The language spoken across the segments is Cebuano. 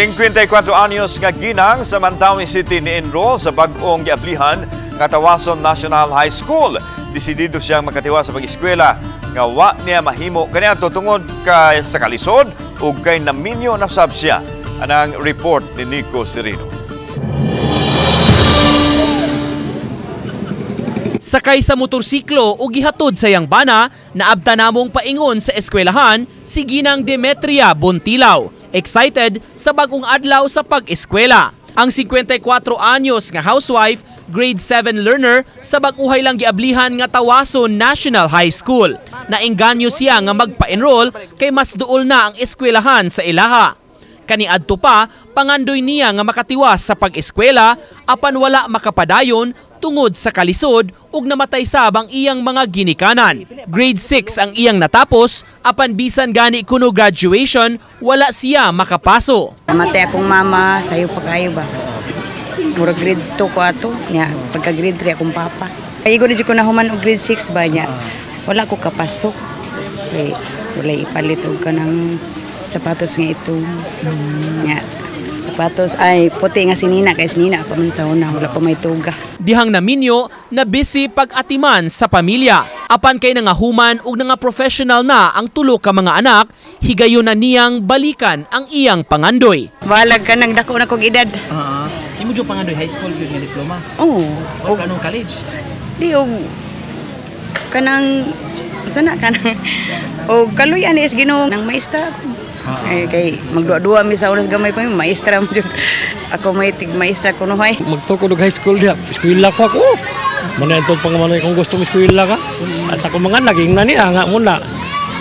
54 anyos nga ginang sa Mantawi City ni-enroll sa bag-ong giablihan nga Tawason National High School. Desidido siyang makatiwa sa pag-eskwela nga wa niya mahimo kaniadto tungod kay sa kalisod ug kay naminyo na sab siya. Anang report ni Nico Sereno. Sakay sa motorsiklo o gihatod sa iyang bana, naabta namong paingon sa eskwelahan si Ginang Demetria Bontilaw. Excited sa bagong adlaw sa pag-eskwela. Ang 54 anyos nga housewife, grade 7 learner sa bag-uhay lang giablihan nga Tawason National High School. Naengganyo siya nga magpa-enroll kay mas duol na ang eskwelahan sa ilaha. Kaniadto pa, pangandoy niya nga makatiwas sa pag-eskwela apan wala makapadayon tungod sa kalisod ug namatay sab ang iyang mga ginikanan. Grade 6 ang iyang natapos apan bisan gani kuno graduation wala siya makapaso. Namatay akong mama, sayo pa kayo ba? Mura grade 2 ko ato, nya pagka grade 3 akong papa. Ay ko ko na human og grade 6 ba nya. Wala ko kapasok. Kay wala ipalit og kanang sapatos nga ito. Nya sapatos ay puti nga sinina kay sinina pa man sa una, wala pa may tuga. Dihang naminyo na busy pag-atiman sa pamilya. Apan kay nangahuman ug nga professional na ang tulo ka mga anak, higayon na niyang balikan ang iyang pangandoy. Balag ka nang dako na kog edad. Imo jud pangandoy high school gyud nga diploma. Oo. O kanong college? Di og kanang sana kanang og kaluyan is Ginoo nang maestra. Eh, kay magduwa-duwa mi sa unas gamay pa mi maestra mo jud. Ako may tig maestra kuno hay. Magtukod og high school diha, eskwela ko ako. Muna itong pangamanay kung gusto mo eskwela ka. At ako mga naging na niya nga muna.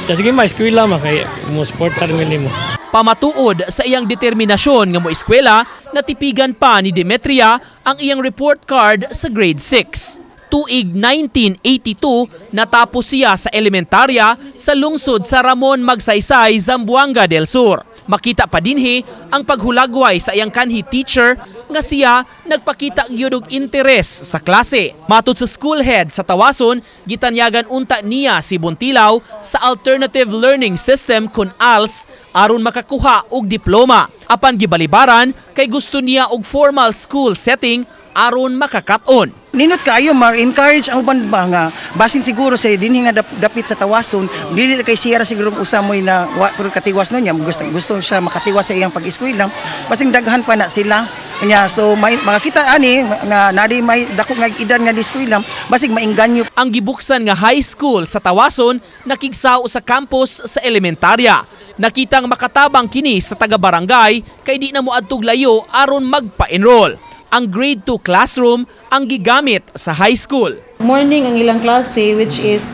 Siya, sige ma, eskwela ma, kay mo supportar mi nimo. Pamatuod sa iyang determinasyon nga moeskwela, natipigan pa ni Demetria ang iyang report card sa grade 6. Tuig 1982, natapos siya sa elementarya sa lungsod sa Ramon Magsaysay, Zamboanga del Sur. Makita pa dinhi ang paghulagway sa iyang kanhi teacher nga siya nagpakita gyud og interes sa klase. Matud sa school head sa Tawason, gitanyagan unta niya si Bontilaw sa Alternative Learning System kun ALS aron makakuha og diploma. Apan gibalibaran kay gusto niya og formal school setting aron makakaton. Ninot kaayo ma-encourage ang uban ba nga basin siguro sa dinhi nga dapit sa Tawason, dili kay siya ra siguro usa moy na wa pero katiwas no niya, gusto siya makatiwas sa iyang pag-eskwela, basing daghan pa na sila nya, so may makakita ani nga nadi may dako nga edad nga eskwela, basig maengganyo. Ang gibuksan nga high school sa Tawason nakigsao sa campus sa elementarya. Nakitang makatabang kini sa taga-barangay kay di na moadtog layo aron magpa-enroll. Ang grade 2 classroom ang gigamit sa high school. Morning ang ilang klase, which is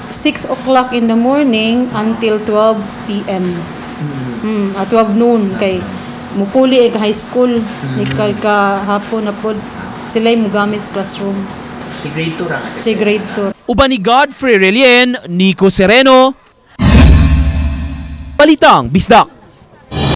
6 o'clock in the morning until 12 p.m. 12 noon kay mupuli ka high school, nikal ka hapon na pod sila mogamit sa classrooms. Si grade 2 ra. Si grade 2. Uban ni Godfrey Relien, Nico Sereno, Balitang Bisdak.